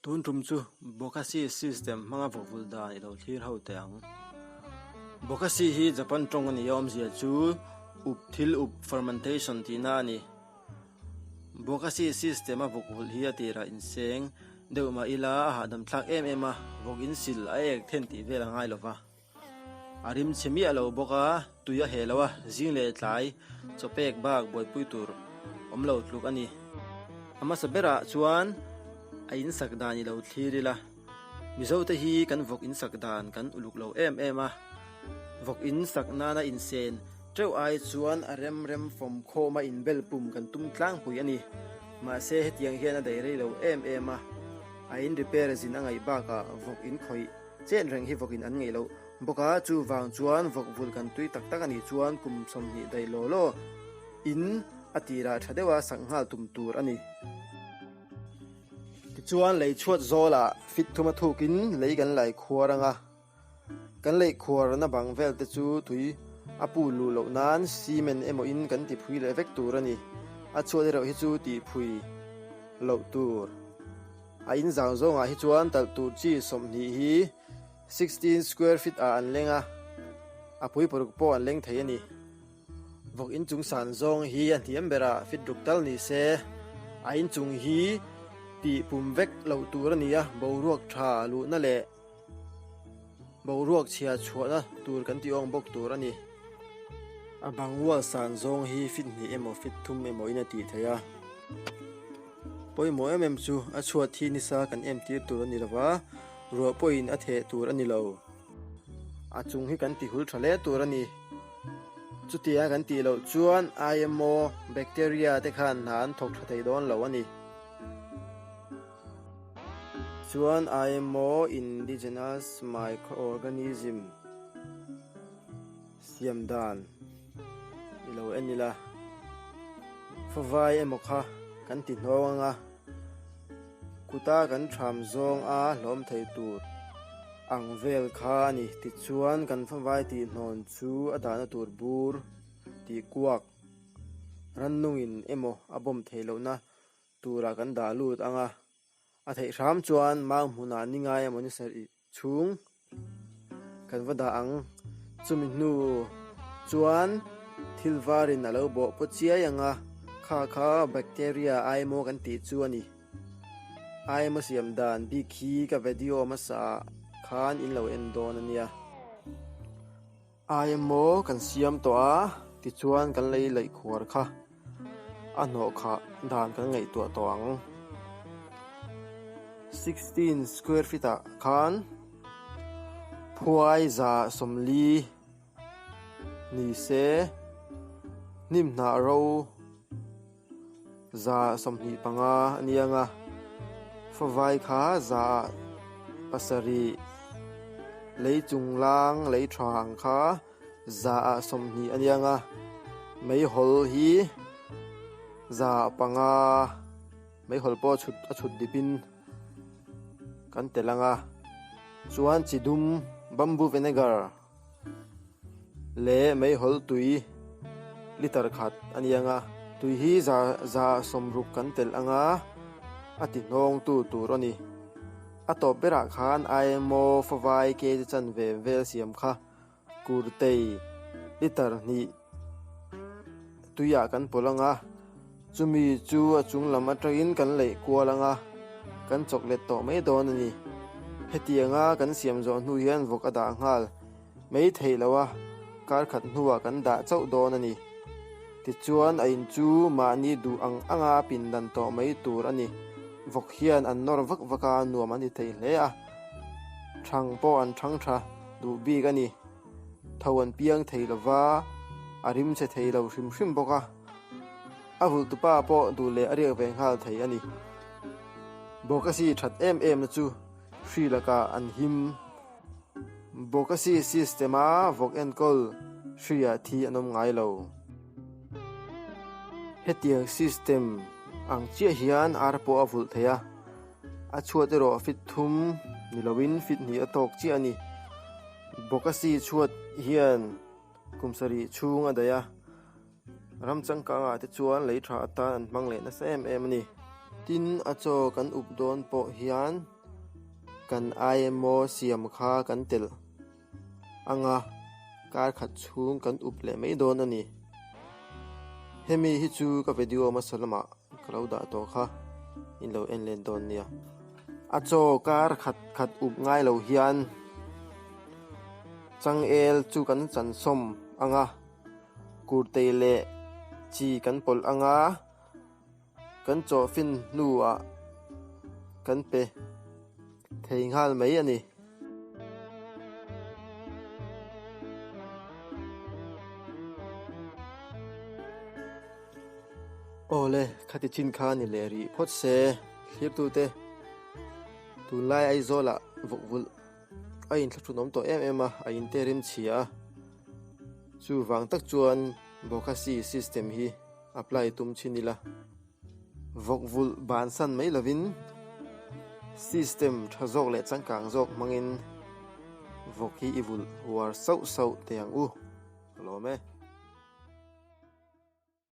Tun tum chu Bokashi system hmanga vawkvulh dan i lo thlir ho teh ang. Bokashi hi Japan tawng a ni a, awmzia chu up thil up fermentation tihna a ni. Bokashi system a vawkvulh hi a tirah inseng deuh mah ila a hahdam thlak em em a, vawk insil a ek then tih vel a ngai lova. A rim chhe miah lo bawk a, tui a heh lo a, zing leh tlai chaw pek bak buaipui tur awm lo tluk a ni. A hmasa berah chuan a insak dan i lo thlir ila, Mizote hi kan vawk insak dan kan uluk lo em em a, vawk insak nana insen teuh ai chuan a rem rem fawm khawm a inbel pum kan tum tlangpui a ni. Mahse hetiang hian a daih rei lo em em a, a in repair zin a ngaih bakah vawk inkhawih Chen reng hi vawkin an ngeih loh bawk a, chuvang chuan vawk vul kan tui tak tak a nih chuan kum 20 daih law law in a tirah tha deuha sak nghal tum tur a ni. Tichuan lei chhuat zawlah fit thuma thukin lei kan lai khuar ang a, kan lei khuarna bang vel te chu tui a pul luh loh nan cement emaw in kan ti phui leh vek tur a ni. A chhuat erawh hi chu tih phui loh tur. A in zang zawngah hi chuan talh tur chi 20 hi 16 square feet ah an leng a, a pui paruk pawh an leng thei a ni. Vawk inchung san zawng hi a hniam berah feet ruk tal ni se, a inchung hi tih pum vek loh tur a ni a, boruak tha luhna leh Boruak chhia chhuahna tur kan tih awng bawk tur a ni. A bang wall san zawng hi fit hnih emaw fit thum emaw in a tih theih a. Pawimawh em em chu a chhuat hi nisa kan em tir tur a ni lova, ruah pawhin a theh tur a ni lo. A chung hi kan ti hul tha hle tur a ni. Chutia kan tih loh chuan IMO bacteria te khan hna an thawk tha thei dawn lo a ni. Chuan IMO Indigenous Microorganism siam dan i lo en ila, favai emaw kha kan ti hnawng anga, kuta kan tham zawng a hlawm thei tur ang vel kha a ni. Tichuan kan favai tih hnawn chu a dahna tur bur tih kuak rannungin emaw a bawm theih lohna Turah kan dah lut ang a, a theih hram chuan mau hmunah ni ngai emaw ni sarih chhung kan va dah ang. Chumi hnu chuan thil varin a lo bawh paw chiai ang a, kha kha bacteria IMO kan tih chu a ni. IMO siam dan bik hi ka video hmasa ah khan in lo en dawn a nia. IMO kan siam tawh a, tichuan kan lei laih khuar kha a hnawh khah dan kan ngaihtuah tawh ang. 16 square feet ah khan phuai 140 ni se hnim hnah ro 125 a ni ang a, favai kha 700 lei chung lang lei tha ang kha 120 a ni ang a, meihawl hi 500 meihawl pawh a chhut a chhut dipin kan tel ang a, chuan chi dum bamboo vinegar. Leh meihawl tui liter khat a ni ang a, tui hi za 60 kan telh ang a, a ti hnawngtu tur a ni. A tawp berah khan IMO favai kg chanve vel siam kha kurtei liter hnih tuiah kan pawlh ang a, chumi chu a chung lam atangin kan leih kual ang a, kan chawk let tawh mai dawn a ni. Hetianga kan siam zawh hnu hian vawk a dah nghal mai theih loh a, kar khat hnuah kan dah chauh dawn a ni. Tichuan a in chu mahni duh ang anga pindan tawh mai tur a ni. Vawk hian an nawr vak vak a, nuam an ti thei hle a, thang pawh an thang tha duh bik a ni. Tho an piang thei lova, a rim chhe thei lo hrim hrim bawk a. A vulhtupa pawh duh leh a riak ve nghal thei a ni. Bawkasi that em em na chu hri lakah an him. Bawkasi system a vawk enkawl hriah thi an awm ngai lo. Hetiang system ang chiah hian ar pawh a vulh thei a, a chhuat erawh fit thum ni loin fit hnih a tawk chiah a ni. Bawkasi chhuat hian kum sarih chhung a daih a, ram changkangah te chuan lei tha atan an hmang leh nasa em em a ni. Tin, a chaw kan up dawn pawh hian. Kan IMO siam kha kan telh anga kar khat chhung kan up leh mai dawn a ni. Hemi hi chu ka video hmasa lamah ka lo dah tawh kha in lo en let dawn nia. A chaw kar khat khat up ngai lo hian changel chu kan chansawm anga kurtei leh chi kan pawlh anga. Kan chawhfin hnuah kan pe thei nghal mai a ni. Awle, khati chin kha ni leh rih phawt se, thlirtute tunlai Aizawlah vawkvulh a inthlahrunawm tawh em em a, a inte rimchhia a. Chuvang tak chuan Bokhasi system hi Apply tum chhin ila. Vawk vulh bansan mai lovin system tha zawk leh changkang zawk hmangin vawk hi i vulh uar sauh sauh teh ang u. Ka lawm e.